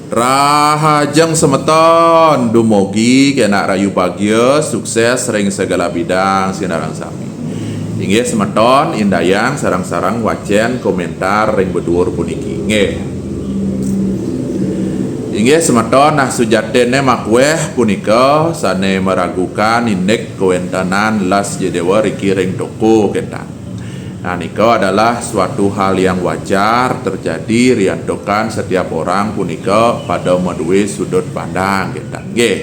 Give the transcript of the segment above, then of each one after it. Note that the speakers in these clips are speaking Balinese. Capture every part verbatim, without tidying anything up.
Rahajeng semeton, dumugi kenak rahayu bagia, sukses ring segala bidang sinareng sami. Inggih semeton, indayang sareng-sareng wacen komentar ring beduur puniki. Nggih. Inggih semeton, nah, sujatinne makueh punika sane meragukan indik kawentenan les Jik Dewa riki ring toko, kenten. Nah, nika adalah suatu hal yang wajar terjadi riantukan setiap orang punika pada madue sudut pandang, kenten. Nggih.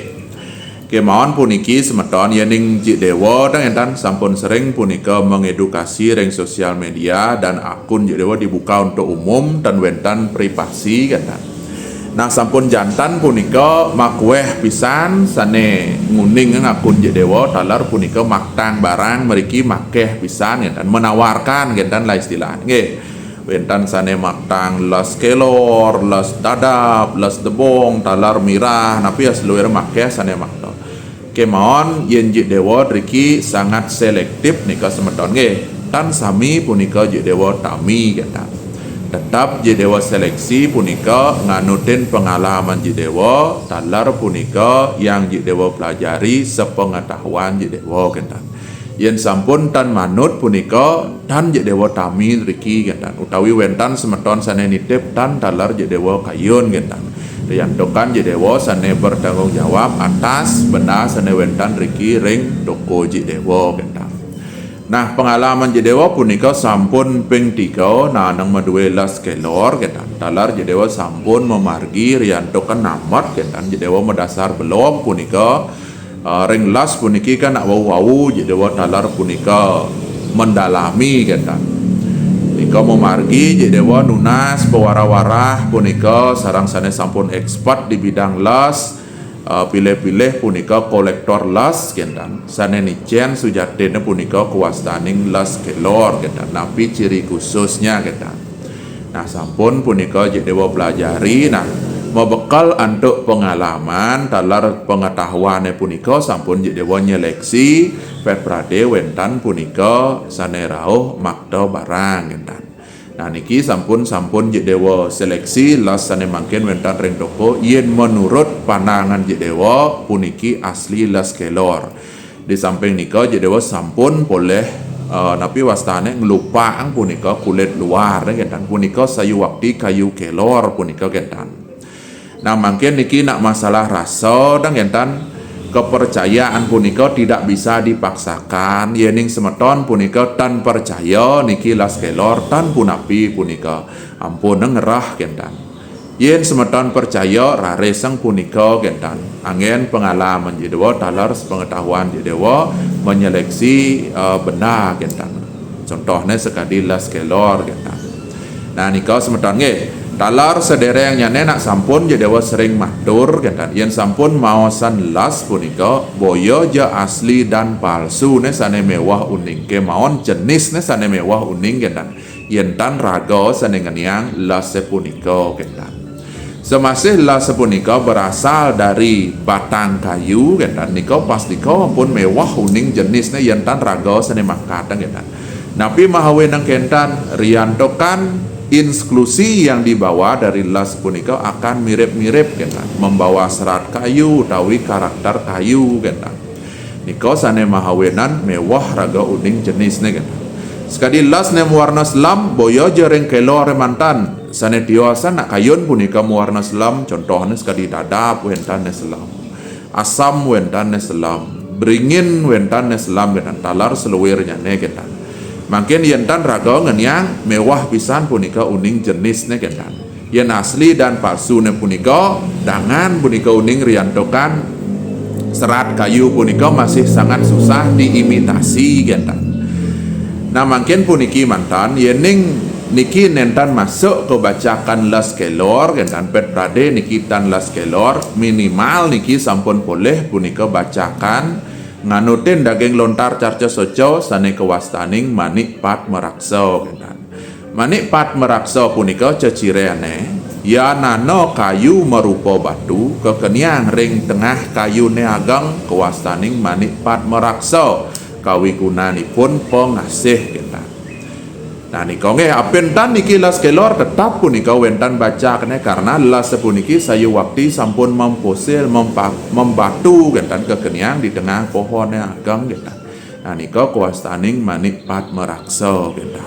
Kemawon puniki semeton, yening Jik Dewa, kenten, sampun sering punika mengedukasi ring sosial media dan akun Jik Dewa dibuka untuk umum, ten wenten privasi, kenten. Nah, sampun janten punika makueh pisan sane nguning akun Jik Dewa, taler punika maktang barang mriki, makeh pisan, kenten, menawarkan, kenten, lah istilahnya. Nggih. Wenten sane maktang les kelor, les dadap, les debong, taler mirah, napi ya saluir makeh sane makta. Kemawon yen Jik Dewa driki sangat selektif nika semeton nggih. Tan sami punika Jik Dewa tami, kenten. Tetap Jik Dewa seleksi punika nganutin pengalaman Jik Dewa, taler punika yang Jik Dewa pelajari sepengetahuan Jik Dewa, kenten. Yen sampun tan manut punika, tan Jik Dewa tami riki, kenten. Utawi wenten semeton sane nitip tan taler Jik Dewa kayun, kenten. Riantukan Jik Dewa sane bertanggung jawab atas benda sane wenten riki ring toko Jik Dewa, kenten. Nah, pengalaman Jik Dewa punika sampun ping tiga, nah, nang madue les kelor, kenten. Taler Jik Dewa sampun mamargi riantukan namet, kenten. Jik Dewa madasar belog punika, eh, ring les puniki kan nak wau-wau Jik Dewa taler punika mendalami, kenten. Nika mamargi Jik Dewa nunas pawarah-warah punika sareng sane sampun expert di bidang les, eh, pilih-pilih punika kolektor les, kenten. Sane nicen sujatinne punika kawastaning les kelor, kenten. Napi ciri khususnya, kenten. Nah, sampun punika Jik Dewa pelajari. Nah, mabekal antuk pengalaman taler pengetahuane punika sampun Jik Dewa nyeleksi, pet prade wenten punika sane rauh makta barang, kenten. Nah, niki sampun, sampun Jik Dewa seleksi les sane mangkin wenten ring toko, yen menurut pandangan Jik Dewa puniki asli les kelor. Di samping nika, Jik Dewa sampun polih, eh, napi wastane, nglupakang punika kulit luar, kenten. Punika sayuwakti kayu kelor punika, kenten. Nah, mangkin niki nak masalah rasa, dang, kenten. Kepercayaan punika tidak bisa dipaksakan. Yening semeton punika tan percaya niki les kelor, tan punapi punika. Ampun ngerah, kenten. Yen semeton percaya, rarisang punika, kenten. Anggen pengalaman Jik Dewa, taler sepengetahuan Jik Dewa, menyeleksi, eh, benda, kenten. Contohne sakadi les kelor, kenten. Nah, nika semeton nggih. Taler sederengnyane nak sampun Jik Dewa sering matur, kenten. Yen sampun maosan les punika, boya ja asli dan palsu ne sane mewah uning, kemawon jenis ne sane mewah uning, kenten. Yen tan raga sane ngeniang lese punika, kenten. Semasih lese punika berasal dari batang kayu, kenten, nika pastika ampun mewah uning jenisne yen tan raga sane mangkatang, kenten. Napi mahawenang, kenten, riantukan inklusi yang dibawa dari les punika akan mirip-mirip, kenten, membawa serat kayu utawi karakter kayu, kenten. Nika sane mahawenan mewah raga uning jenisne, kenten. Sakadi les ne mawarna selem, boya ja ring kelor mantan. Sane tiosan nak kayun punika mawarna selem, contohne sakadi dadap wenten ne selem. Asam wenten ne selem. Beringin wenten ne selem, kenten. Taler saluirnyane, kenten. Mangkin yen tan raga ngeniang mewah pisan punika uning jenisne, kenten. Yen asli dan palsune punika, dangan punika uning riantukan serat kayu punika masih sangat susah diimitasi, kenten. Nah, mangkin puniki mantan, yening niki nenten masuk ke bacakan les kelor, kenten, pet prade niki tan les kelor, minimal niki sampun polih punika bacakan nganutin daging lontar carca soca sane kawastaning manik pat maraksa, kenten. Manik pat maraksa punika cecirene, yanana kayu marupa batu, kakeniang ring tengah kayune ageng kawastaning manik pat maraksa, kawigunanipun pangasih, kenten. Nah, nika nggih, apin tan niki Las Kelor tetap punika wénten bacakné, karena Las puniki sayuwakti sampun memfosil, mempa-, membatu kénten kekeniang di tengah pohon yang ageng kénten. Nah, nika kawastaning Manik Padma Raksa kénten.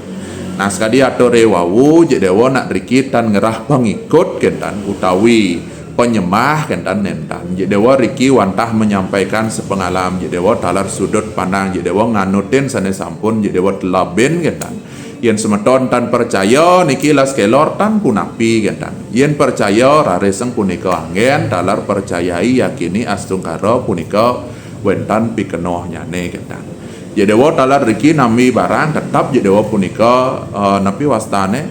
Nah, sakadi aturé wau, Jik Déwa nak riki tan ngerah pengikut kénten utawi penyembah kénten nénten. Jik Déwa riki wantah menyampaikan sepengalaman Jik Déwa taler sudut pandang Jik Déwa nganutin sané sampun Jik Déwa telebin kénten. Yén semeton tan percaya niki Las Kelor tan punapi kénten. Yén percaya rarisang punika anggén taler percayai yakini astungkara punika wénten pikenohnyané kénten. Jik Déwa taler riki nambi barang tetep Jik Déwa punika, eh, napi wastané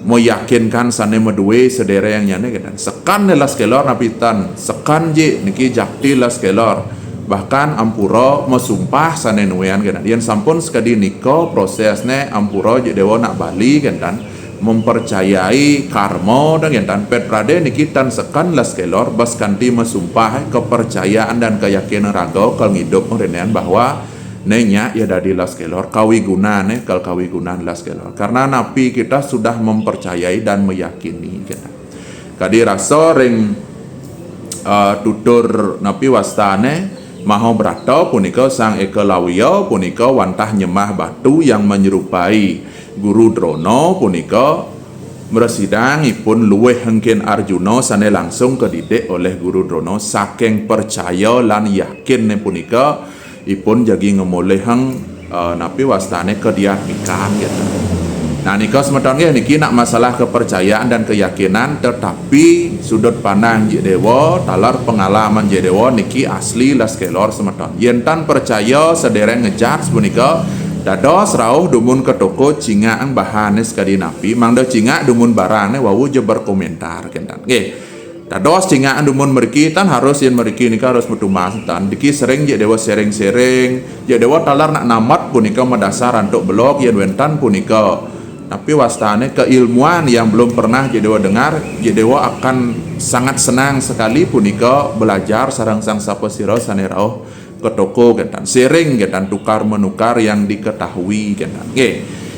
meyakinkan sané madué sadéréngnyané kénten. Sekan né Las Kelor napi tan, sekan Jik niki jakti Las Kelor. Bahkan ampura masumpah sané nuéan kénten. Yén sampun sakadi nika prosésné ampura Jik Déwa nak bali kénten. Mempercayai karma dan kénten pét pradé niki tan sekan Las Kelor bas kanti masumpah kepercayaan dan keyakinan raga kal ngidup ngrinéan bahwa né nyak ya dadi Las Kelor, kawigunan, eh, kal kawigunan Las Kelor. Karena napi kita sudah mempercayai dan meyakini, kénten. Kadi rasa ring, eh, tutur napi wastané, Mahabrata punika Sang Ekalavya punika wantah nyembah batu yang menyerupai Guru Drona punika mresidang ipun luwih engkin Arjuna sané langsung kedidik oleh Guru Drona saking percaya lan yakinné punika ipun jagi ngemolihang, eh, napi wastané kediatmikan gitu. Nah, nika semeton nggih niki nak masalah kepercayaan dan keyakinan, tetapi sudut pandang Jik Déwa, taler pengalaman Jik Déwa niki asli Las Kelor semeton. Yén tan percaya sadéréng ngejat punika, dados rauh dumun ka toko cingak bahané sakadi napi, mangda cingak dumun barangné wau ja berkomentar kénten. Nggih. Dados cingak dumun mriki tan harus yén mriki nika harus matumbas tan. Niki sering Jik Déwa sering-sering. Jik Déwa taler nak namet punika madasar antuk belog yén wénten punika. Tapi wastané keilmuan yang belum pernah Jik Déwa dengar, Jik Déwa akan sangat senang sekali punika belajar sareng sang sapa sira sané rauh ka toko kénten. Sering kénten tukar menukar yang diketahui kénten. Nggih.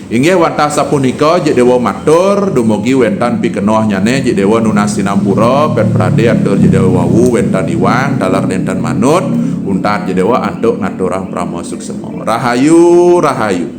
Inggih wantah sapunika Jik Déwa matur, dumugi wénten pikenohnyané Jik Déwa nunas sinampura, pét pradé atur Jik Déwa wau wénten iwang, taler nénten manut, untat Jik Déwa antuk ngaturang parama suksema. Rahayu, rahayu.